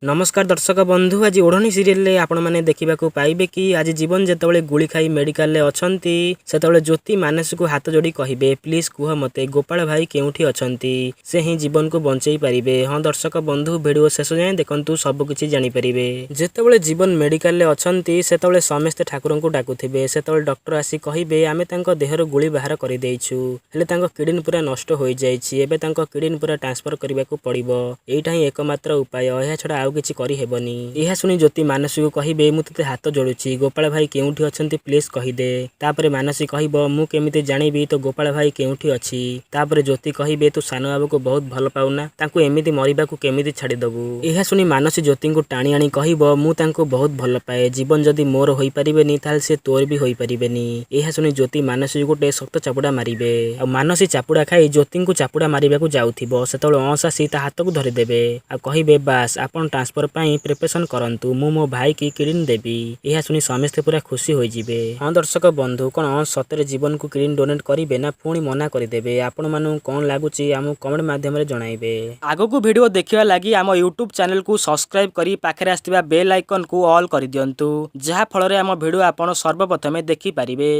ନମସ୍କାର ଦର୍ଶକ ବନ୍ଧୁ, ଆଜି ଓଢ଼ଣୀ ସିରିଏଲରେ ଆପଣମାନେ ଦେଖିବାକୁ ପାଇବେ କି ଆଜି ଜୀବନ ଯେତେବେଳେ ଗୁଳି ଖାଇ ମେଡିକାଲରେ ଅଛନ୍ତି, ସେତେବେଳେ ଜ୍ୟୋତି ମାନସକୁ ହାତ ଯୋଡ଼ି କହିବେ, "ପ୍ଲିଜ୍ କୁହ ମୋତେ ଗୋପାଳ ଭାଇ କେଉଁଠି ଅଛନ୍ତି? ସେ ହିଁ ଜୀବନକୁ ବଞ୍ଚେଇ ପାରିବେ।" ହଁ ଦର୍ଶକ ବନ୍ଧୁ, ଭିଡ଼ିଓ ଶେଷ ଯାଏଁ ଦେଖନ୍ତୁ, ସବୁ କିଛି ଜାଣିପାରିବେ। ଯେତେବେଳେ ଜୀବନ ମେଡିକାଲରେ ଅଛନ୍ତି, ସେତେବେଳେ ସମସ୍ତେ ଠାକୁରଙ୍କୁ ଡାକୁଥିବେ। ସେତେବେଳେ ଡକ୍ଟର ଆସି କହିବେ, "ଆମେ ତାଙ୍କ ଦେହରୁ ଗୁଳି ବାହାର କରିଦେଇଛୁ, ହେଲେ ତାଙ୍କ କିଡନୀ ପୁରା ନଷ୍ଟ ହୋଇଯାଇଛି। ଏବେ ତାଙ୍କ କିଡନୀ ପୁରା ଟ୍ରାନ୍ସଫର କରିବାକୁ ପଡ଼ିବ। ଏଇଟା ହିଁ ଏକମାତ୍ର ଉପାୟ, ଏହା ଛଡ଼ା ଆଉ କିଛି କରିହେବନି।" ଏହା ଶୁଣି ଜ୍ୟୋତି ମାନସୀକୁ କହିବେ, "ମୁଁ ତୋତେ ହାତ ଯୋଡ଼ୁଛି, ଗୋପାଳ ଭାଇ କେଉଁଠି ଅଛନ୍ତି ପ୍ଲିଜ୍ କହିଦେ।" ତାପରେ ମାନସୀ କହିବ, "ମୁଁ କେମିତି ଜାଣିବି ତୋ ଗୋପାଳ ଭାଇ କେଉଁଠି ଅଛି?" ତାପରେ ଜ୍ୟୋତି କହିବେ, "ତୁ ସାନ ବାବୁକୁ ବହୁତ ଭଲ ପାଉନା? ତାଙ୍କୁ ଏମିତି ମରିବାକୁ କେମିତି ଛାଡ଼ିଦବୁ?" ଏହା ଶୁଣି ମାନସୀ ଜ୍ୟୋତିଙ୍କୁ ଟାଣି ଆଣି କହିବ, "ମୁଁ ତାଙ୍କୁ ବହୁତ ଭଲ ପାଏ। ଜୀବନ ଯଦି ମୋର ହୋଇପାରିବେନି, ତାହେଲେ ସେ ତୋର ବି ହୋଇପାରିବେନି।" ଏହା ଶୁଣି ଜ୍ୟୋତି ମାନସୀକୁ ଗୋଟେ ଶକ୍ତ ଚାପୁଡ଼ା ମାରିବେ। ଆଉ ମାନସୀ ଚାପୁଡ଼ା ଖାଇ ଜ୍ୟୋତିଙ୍କୁ ଚାପୁଡ଼ା ମାରିବାକୁ ଯାଉଥିବ, ସେତେବେଳେ ଅଂଶ ଆସି ତା ହାତକୁ ଧରିଦେବେ ଆଉ କହିବେ, "ବାସ୍, ଆପଣ ଟ୍ରାନ୍ସଫର ପାଇଁ ପ୍ରିପାରେସନ୍ କରନ୍ତୁ, ମୁଁ ମୋ ଭାଇକି କିଡନୀ ଦେବି।" ଏହା ଶୁଣି ସମସ୍ତେ ପୁରା ଖୁସି ହୋଇଯିବେ। ହଁ ଦର୍ଶକ ବନ୍ଧୁ, କ'ଣ ଅଂଶ ସତରେ ଜୀବନକୁ କିଡନୀ ଡୋନେଟ୍ କରିବେ ନା ପୁଣି ମନା କରିଦେବେ? ଆପଣମାନଙ୍କୁ କ'ଣ ଲାଗୁଛି, ଆମକୁ କମେଣ୍ଟ ମାଧ୍ୟମରେ ଜଣାଇବେ। ଆଗକୁ ଭିଡ଼ିଓ ଦେଖିବା ଲାଗି ଆମ ୟୁଟ୍ୟୁବ୍ ଚ୍ୟାନେଲକୁ ସବସ୍କ୍ରାଇବ୍ କରି ପାଖରେ ଆସିଥିବା ବେଲ୍ ଆଇକନ୍କୁ ଅଲ୍ କରିଦିଅନ୍ତୁ, ଯାହାଫଳରେ ଆମ ଭିଡ଼ିଓ ଆପଣ ସର୍ବପ୍ରଥମେ ଦେଖିପାରିବେ।